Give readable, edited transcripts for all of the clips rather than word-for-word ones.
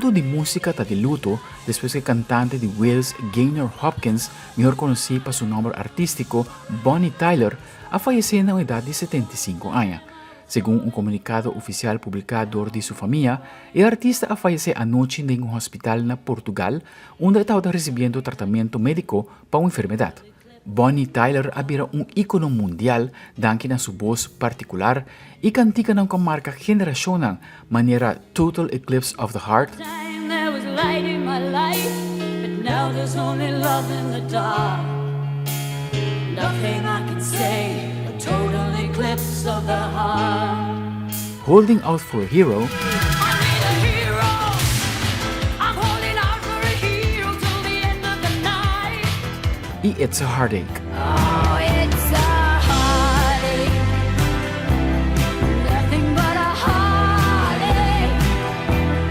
Mundo di musica ta di luto despues cu e cantante di Wales Gaynor Hopkins, mihor conoci pa su nomber artistico Bonnie Tyler, a fayece na un edad di 75 aña. Segun un comunicado oficial publica door di su famia, e artista a fayece anochi den un hospital na Portugal unda e tabata ricibiendo tratamento medico pa un enfermedad. Bonnie Tyler a bira un íkono mundial danki na su bos partikular i kantikanan ku a marka generashonnan manera Total Eclipse of the Heart, Holding Out for a Hero, i It's a Heartache.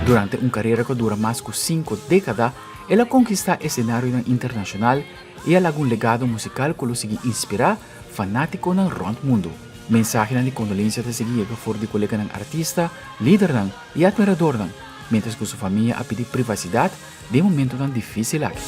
Durante un karera ku a dura mas ku sinku dékada, el a konkistá esenarionan internashonal i a laga un legado musikal ku lo sigui inspirá fanátikonan rònt mundu. Mensahenan di kondolensia ta sigui yega for di koleganan artista, lidernan i atmiradornan, miéntras ku su famia a pidi privasidat den momentonan difísil aki.